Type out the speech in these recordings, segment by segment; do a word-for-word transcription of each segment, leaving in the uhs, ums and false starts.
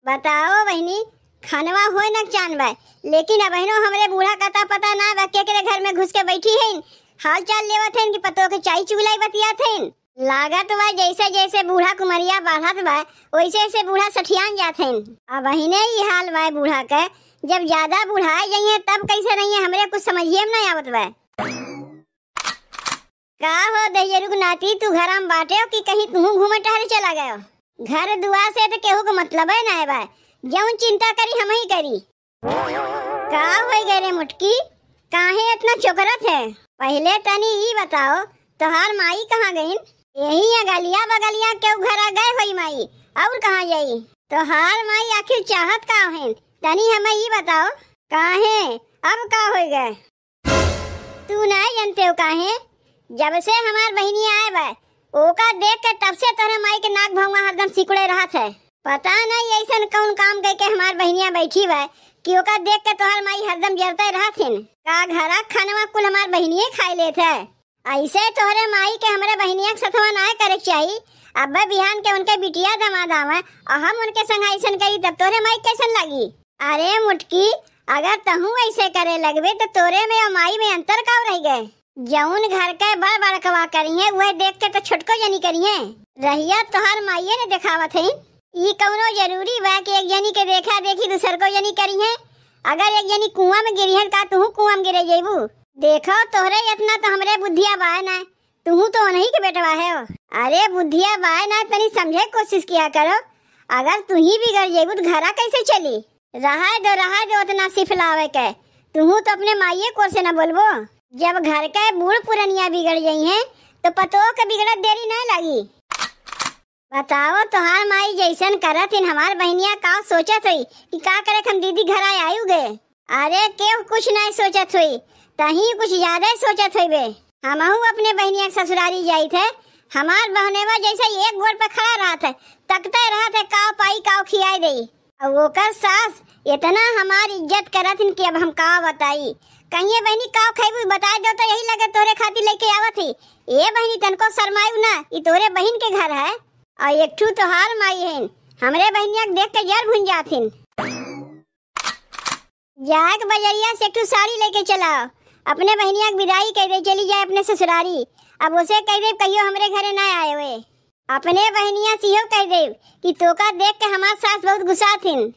बताओ बहिनी, खनवा होए न चान बा, लेकिन अबहिनो हमरे बूढ़ा का ता पता ना बा, केकरे घर में घुस के बैठी हइन, हाल चाल लेवत हइन कि पतोह के चाई चुगलाई बतियात हइन। लागत बा जैसे जैसे बूढ़ा कुमरिया बढ़त बा, वैसे वैसे बूढ़ा सठियान जात हइन। अबहिने ई हाल बा बूढ़ा के, जब ज्यादा बुढ़ाए जइहें तब कैसे रहिहें, हमरे कुछ समझिए में ना आवत बा। का हो दहियरू के नाती, तू घरा में बाटे हो कि कहीं तू घूमे टहरे चला गयो? घर दुआर से तो केहू के मतलबे ना बा, जौन चिंता करी हम ही करी। का होई गए रे मुटकी, काहे इतना चोकरत है? पहिले तनी ई बताओ, तोहार माई कहाँ गईन? यही या गलिया बगलिया केहू घरा गए होई माई, और कहाँ जाई? तोहार माई आखिर चाहत का हईन, तनी हमें ई बताओ। काहे, अब का होई गए? तू नाय जनते हो काहे? जब से हमार बहिनिया आए बा, ओका देख के तब से तोहरे माई के नाक भौंवा हरदम सिकुड़े रहत है। पता नहीं ऐसन कौन काम कइके हमार बहिनिया बैठी बा कि ओका देख के तोहर माई हरदम जरते रहत हिन। का घरा खानवा कुल हमार बहिनिये खाए लेत है? ऐसे तोहरे माई के हमरे बहिनिया के सथवा नाय करे के चाही। अब्बे बिहान के उनके बिटिया दमाद आवे और हम उनके संग ऐसन करी तब तोहरे माई कैसन लागी? अरे मुटकी, अगर तहूँ ऐसे करे लगबे तो तोरे में और माई में अंतर का रह गए? जौन घर के बड़ बड़कवा करिहें, उहे देख के तो छोटको जनी करिहें। रहिया तोहार माइये ने देखावत हईन। ई कौनो जरूरी बा कि एक जनी के देखा देखी दूसर को जनी करिहें? अगर एक जनी कुआं में गिरिहें, का तुहू कुआं में गिरे जइबू? देखो, तोहरे इतना तो हमरे बुद्धिया बाय ना, तुहू तो उन्हीं के बेटवा है। अरे बुद्धिया बाय ना, तनी समझे के कोशिश किया करो। अगर तुही बिगड़ जइबू तो घरा कैसे चली? रहाय दो, रहाय दो, उतना सिफलावे के। तुहू तो अपने माइये कोर से न बोलबो। जब घर के बूढ़ पुरनिया बिगड़ जइहें, तो पतोह के बिगड़त देरी नहीं लागी। बताओ, तोहार माई जैसन करत हिन, हमार बहिनिया का सोचत होई कि का करे हम दीदी घर आए आयु गए। अरे, केहू कुछ नहीं सोचत होई, तही कुछ ज्यादा ही सोचत होइबे। हमहू अपने बहिनिया के ससुरारी जाइत है, हमार बहनेवा जैसे एक गोड़ पे खड़ा रहत है, तकते रहत है, काव पाई, काव खियाए देई। और ओकर सास इतना हमार इज्जत करत हिन कि अब हम का बताई। कहिए बहिनी, का खइबू, बताए दो तो यही लगे तोरे खातिर लेके आवत ही। ए बहिनी, तनको शर्मायू ना, ई तोरे बहिन के घर है। और एक ठू तोहार माई हन, हमरे बहिनिया के देख के जर भुन जात हिन। जाए के बजरिया से एक ठू साड़ी लेके चलाओ, अपने बहिनिया के विदाई कह दे, चली जाए अपने ससुरारी। अब उसे कह दे कहियो हमरे घरे ना आए हुए। अपने बहिनिया से इहो कह देब कि तोका देख के हमार सास बहुत गुस्सा थिन।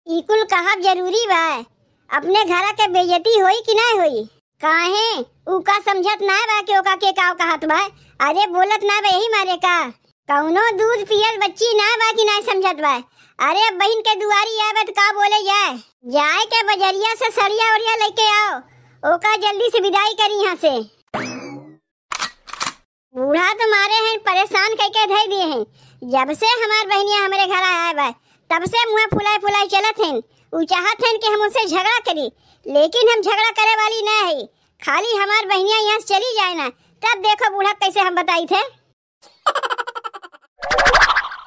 ई कुल कहब जरूरी बा? अपने घरा के बेइज्जती होई कि ना होई? काहे? ऊ का समझत ना बा कि ओका के काव कहत बा? अरे बोलत ना बा यही मारे का? कौनो दूध पियल बच्ची ना बा कि ना समझत बा? अरे अब बहिन के दुआरी आवे त का बोले जाए? जाए के बजरिया से सड़िया ओड़िया लेके आओ, ओका जल्दी से विदाई करी यहाँ से। बूढ़ा तो मारे हैं, परेशान कइके धइ दिए हैं। जब से हमार बहिनिया हमरे घर आए बा, तब से मुँह फुलाए फुलाए चलत हैं। उ चाहत हैं कि हम उनसे झगड़ा करी, लेकिन हम झगड़ा करे वाली ना है। खाली हमार बहिनिया यहाँ से चली जाए ना, तब देखो बूढ़ा कैसे हम बताई थे।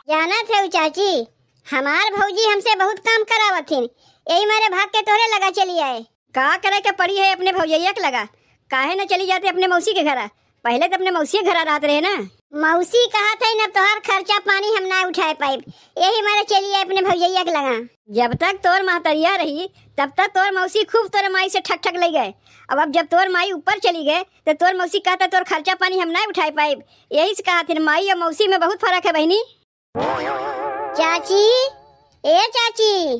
जाना थे उ चाची, हमार भौजी हमसे बहुत काम करावत हिन, यही मारे भाग के तोहरे लगा चली आए। का करे के पड़ी है अपने भौजैया के लगा? काहे न चली जाते अपने मौसी के घरा? पहले तो अपने मौसी के घरा रहत रहे ना। मौसी कहत है, "अब तोहार खर्चा पानी हम ना उठाए पाइब, यही मारे चली आए अपने भौजैया के लगा।" जब तक तोर महतरिया रही, तब तक तोर मौसी खूब तोर माई से ठक ठक ले गए। अब, अब जब तोर माई ऊपर चली गए, तो तोर मौसी कहता, "तोर खर्चा पानी हम ना उठाए पाइब।" यही से कहत है, माई और मौसी में बहुत फर्क है बहिनी। चाची, ए चाची,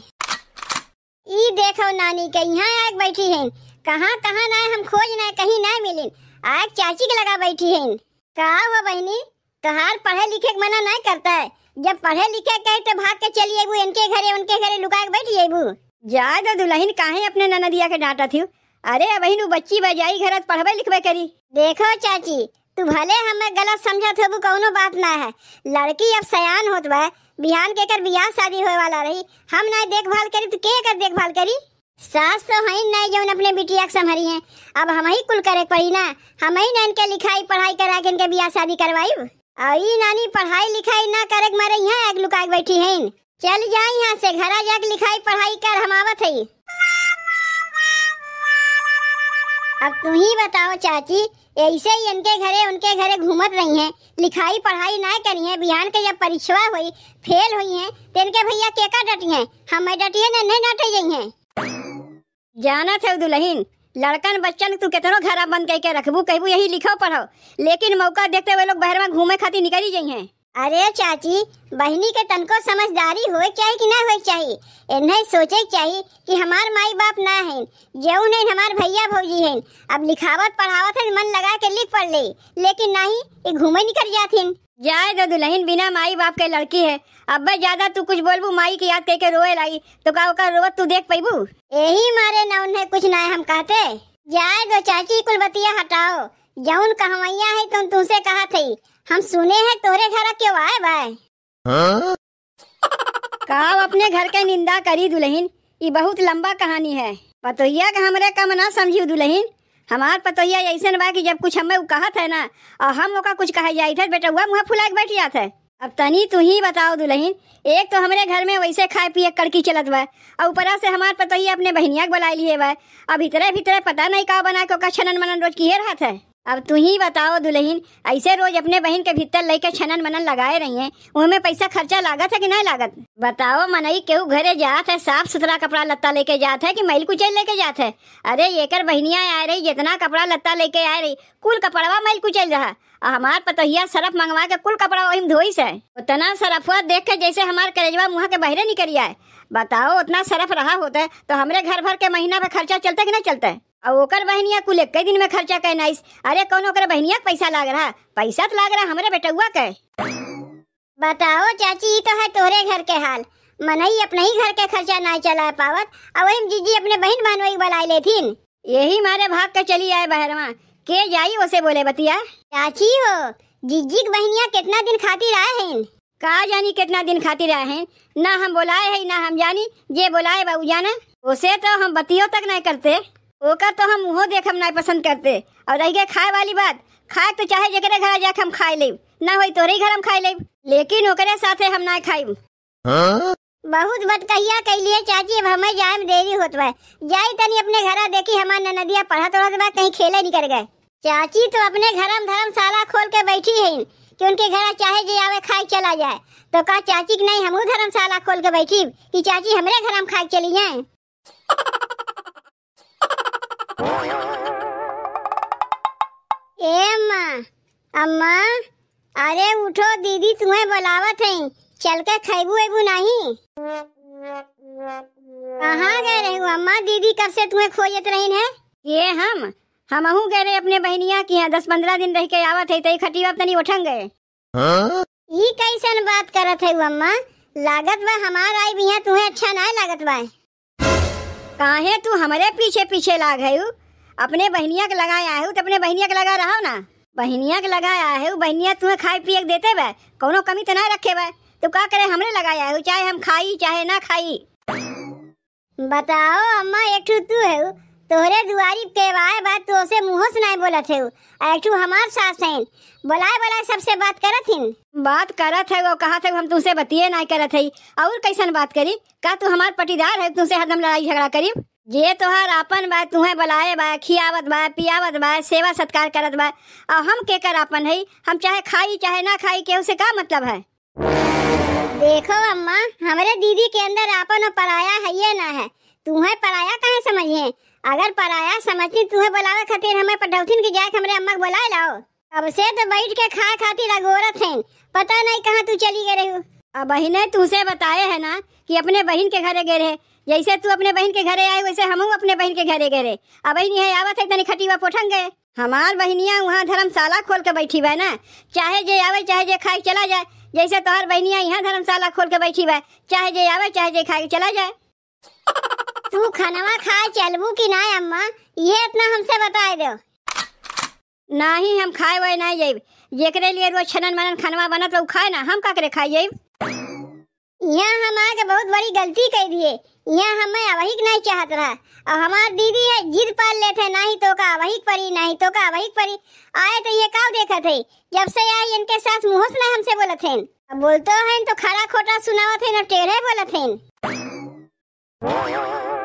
ई देखो नानी के यहाँ आके बैठी हैं। कहाँ, कहाँ ना हम खोज ना, कहीं ना मिलिन। आज चाची के लगा बैठी हैं। का हो बहिनी, तोहार पढ़े लिखे के मना ना करता है? जब पढ़े लिखे के कहे तो भाग के चली अइबू, इनके घरे, उनके घरे लुका के बैठ जइबू। जाए दो दुल्हन, काहे अपने ननदिया के डांटत हियो? अरे अबहिन उ बच्ची बा, जाई घर त पढ़बे लिखबे करी। देखो चाची, तू भले हमें गलत समझत होबू, कौनो बात ना है। लड़की अब सयान होत बा, बिहान के एकर बियाह शादी होए वाला रही, हम ना देखभाल करी तो के एकर देखभाल करी? सास तो हईन ना जौन अपने बिटिया के संभरी हैं, अब हम ही कुल करे के पड़ी ना, हम ही ना इनके लिखाई पढ़ाई करा के इनके बियाह शादी करवाई। और ई नानी पढ़ाई लिखाई ना करे के मारे यहाँ आग लुका के बैठी हैं। चल जा यहाँ से, घरा जाके लिखाई पढ़ाई कर, हम आवत हई। अब तू ही बताओ चाची, ऐसे ही इनके घरे उनके घरे घूमत रही हैं, लिखाई पढ़ाई ना करी हैं, बिहान के जब परीक्षवा होई, फेल होई हैं, तो इनके भैया केका डटी हैं? हम डटी हैं ना, नहीं डटे जाई हैं। जानत है दुलहिन, लड़कन बच्चन तू केतनो घरा बंद कइके रखबू, कहबू यही लिखो पढ़ो, लेकिन मौका देखते वे लोग बहरवा घूमे खातिर निकली जाई हैं। अरे चाची, बहिनी के तनको समझदारी होए के चाही कि ना होए के चाही? इन्हें सोचे के चाही कि हमार माई बाप ना हैं, जेऊ नहीं हमार भैया भौजी हैं। अब लिखावत पढ़ावत है, मन लगा के लिख पढ़ ले, लेकिन नहीं, ये घूमे निकल जाथिन। जाए दो दुलहिन, बिना माई बाप के लड़की है। अब्बे ज्यादा तू कुछ बोलबू, माई के याद कइके रोए लागी, तो का ओकर रोवत तू देख पइबू? यही मारे ना उन्हें कुछ ना हम कहते। जाए दो चाची, कुल बतिया हटाओ, जौन कहवैया है तुम तुमसे कहत है, हम सुने हैं तोहरे घर केहू आए बाय। हाँ? का अपने घर के निंदा करी दुलहिन, ई बहुत लंबा कहानी है। पतोहिया के हमरे कम ना समझियो दुलहिन, हमार पतोहिया ऐसन बा कि जब कुछ हमें उ कहत है ना, और हम ओका कुछ कहे जाइत है, बेटउआ मुँह फुला के बैठ जात है। अब तनी तू ही बताओ दुलहिन, एक तो हमरे घर में वैसे खाए पिए के कड़की चलत बा, और ऊपरा से हमार पतोहिया अपने बहिनिया के बुलाए लिए बा। अब भीतरे भीतरे पता नहीं का बना के ओका छनन मनन रोज किए रहत है। अब तू ही बताओ दुलहिन, ऐसे रोज अपने बहिन के भीतर लइके छनन मनन लगाए रही हैं, ओहमे पैसा खर्चा लागत है कि नहीं लागत? बताओ मनई, केहू घरे जात है, साफ सुथरा कपड़ा लत्ता लेके जात है कि मैल कुचैल लेके जात है? अरे, एकर बहिनिया आए रही, जितना कपड़ा लत्ता लेके आए रही, कुल कपड़वा मैल कुचैल रहा। आ हमार पतोहिया सरफ मंगवा के कुल कपड़ा वही में धोइस है। उतना सरफवा देख के जैसे हमार करेजवा मुँह के बहरे निकल आए। बताओ, उतना सरफ रहा होता तो हमरे घर भर के महीना भर खर्चा चलता कि नहीं चलता? और ओकर बहिनिया कुल एक दिन में खर्चा कैनाइस। अरे, कौन ओकर बहिनिया के पैसा लाग रहा? पैसा तो लाग रहा हमरे बेटउआ के। बताओ चाची, ई तो है तोहरे घर के हाल। मनई अपने ही घर के खर्चा ना चला पावत, और वही में जीजी अपने बहिन बहनोई बुलाए लेथिन। यही मारे भाग के चली आए बहरवा। के जाई ओसे बोले बतिया? चाची हो, जीजी के बहिनिया कितना दिन खातिर आए हैं? का जानी कितना दिन खातिर आए हैं, ना हम बोलाए है, ना हम जानी, जे बोलाए बा उ जाने। ओसे तो हम बतियो तक नहीं करते, ओकर तो हम मुँहो देखम नहीं पसंद करते। और रह गए खाए वाली बात, खाए तो चाहे जेकरे घर जाके हम खाए लेब, ना होई तोरे ही घर हम खाए लेब, लेकिन ओकरे साथे हम ना खाइब। हाँ? बहुत बतकहिया कैलिए चाची, अब हमें जाए में देरी होत बा। जाई तनी अपने घरा, देखी हमार ननदिया पढ़त उढ़त बा, कहीं खेले निकल गए। चाची तो अपने घर में धर्मशाला खोल के बैठी हैं कि उनके घर चाहे जे आवे खाए चला जाए। तो का चाची के नहीं हमहू धर्मशाला खोल के बैठी कि चाची हमरे घर में खाए चली जाए? ए अम्मा, अम्मा, अरे उठो, दीदी तुम्हें बुलावत हैं, चल के खैबू एबू नहीं? कहाँ गए रहू अम्मा, दीदी कब से तुम्हें खोजत रही है? ये हम, हमहू गए रहे अपने बहिनिया के यहाँ, दस पन्द्रह दिन रह के आवत है, तो खटिया तनी उठंग गए। हाँ? ई कैसन बात करत है अम्मा? लागत बा हमार आई बिया तुम्हें अच्छा ना लागत बा। काहे तू हमरे पीछे पीछे लाग है? अपने बहिनिया के लगा आए हो तो अपने बहिनिया के लगा रहो ना। बहिनिया के लगा आए हो, बहिनिया तुम्हें खाए पिए के देते बा, कौनो कमी तो ना रखे बा। तो का करे हमरे लगा आए हो, चाहे हम खाई चाहे ना खाई। बताओ अम्मा, एक ठू तू है, तोहरे दुआरी के बाए बात तू ओसे मुँहो से नाय बोलत है, आ एक ठू हमार सास हैं, बोलाए बोलाए सबसे बात करत हिन। बात करत है वो, कहत है हम तुमसे बतिये नाय करत है, और कैसन बात करी? का तू हमार पटीदार है, तुमसे हरदम लड़ाई झगड़ा करी? जे तोहार आपन बा, तुहें बोलाए बा, खियावत बा, पियावत बा, सेवा सत्कार करत बा, और हम केकर आपन है? हम चाहे खाई चाहे ना खाई, केहू से का मतलब है? देखो अम्मा, हमरे दीदी के अंदर आपन और पराया है ये ना है, तुहें पराया काहे समझिए? अगर पराया समझती तुहें बुलावे खातिर हमें पठौथिन कि जाके हमरे अम्मा के बुलाए लाओ। कब से तो बैठ के खाए खातिर अगोरत हैं, पता नहीं कहाँ तू चली गए रहू। अब बहिने तुमसे बताए है ना कि अपने बहिन के घरे गए रहे, जैसे तू अपने बहिन के घरे आए वैसे हमहू अपने बहिन के घरे गए रहे। अब बहिनी है आवत है तनी खटिया पोठन गए। हमार बहिनिया वहाँ धर्मशाला खोल के बैठी बा ना, चाहे जे आवे, चाहे जे खाए चला जाए। जैसे तोहर बहिनिया यहाँ धर्मशाला खोल के बैठी बा, चाहे जे आवे, चाहे जे खाए चला जाए। तू खनवा खाए चलबू कि ना अम्मा, ये इतना हमसे बताए दो। नाही, हम खाए वाए नाही जाइब। जेकरे लिए रोज छनन मनन खनवा बनत बा, उ खाए ना, हम का करे खाए जाइब? यहाँ हम आके बहुत बड़ी गलती कर दिए। यहाँ हमें अबहिक नहीं चाहत रहा। और हमार दीदी है, जिद पाल लेत है, "नहीं तो का अबहिक परी, नहीं तो का अबहिक परी।" आए तो ये काव देखत है, जब से आई इनके सास मुँह से नहीं हमसे बोलत हैं। अब बोलतो हैं तो खरा खोटा सुनावत हैं, न टेढ़े बोलत हैं।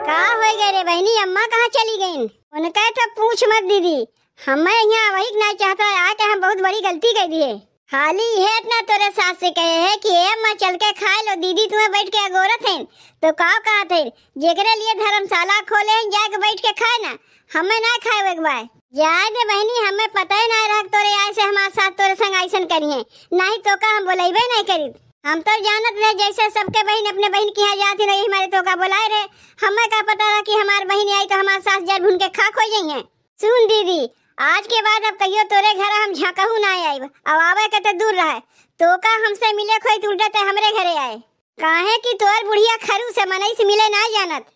का होइ गए रे बहिनी, अम्मा कहाँ चली गईन? उनका तो पूछ मत दीदी, हमें यहाँ वही ना चाहता है, आके हम बहुत बड़ी गलती कर दिए। खाली इहे इतना तोरे सास से कहे है कि ए अम्मा चल के खाए लो, दीदी तुम्हें बैठ के अगोरत हैं। तो का कहत है, जेकरे लिए धर्मशाला खोले हैं जाके बैठ के खाए ना, हमें ना खाए एक बार। जाए दे बहिनी, हमें पता ही ना रहा तोरे आए से हमारे सास तोरे संग ऐसन करिए, नहीं तो का हम बोलेबे नहीं करी। हम तो जानत रहे जैसे सबके बहिन अपने बहिन के यहाँ जाती रही, हमारे तो का बोलाए रहे, हमें का पता रहा कि हमार बहिन आई तो हमार सास जर भून के खाक होइ जाइए। सुन दीदी, आज के बाद अब कहियो तोरे घर हम झाँकहू ना आइब, अब आवे के तो दूर रहे। तो का हमसे मिले खोई तो उल्टा ते हमरे घरे आए, काहे कि तोर बुढ़िया खरू से मनई से मिले ना जानत।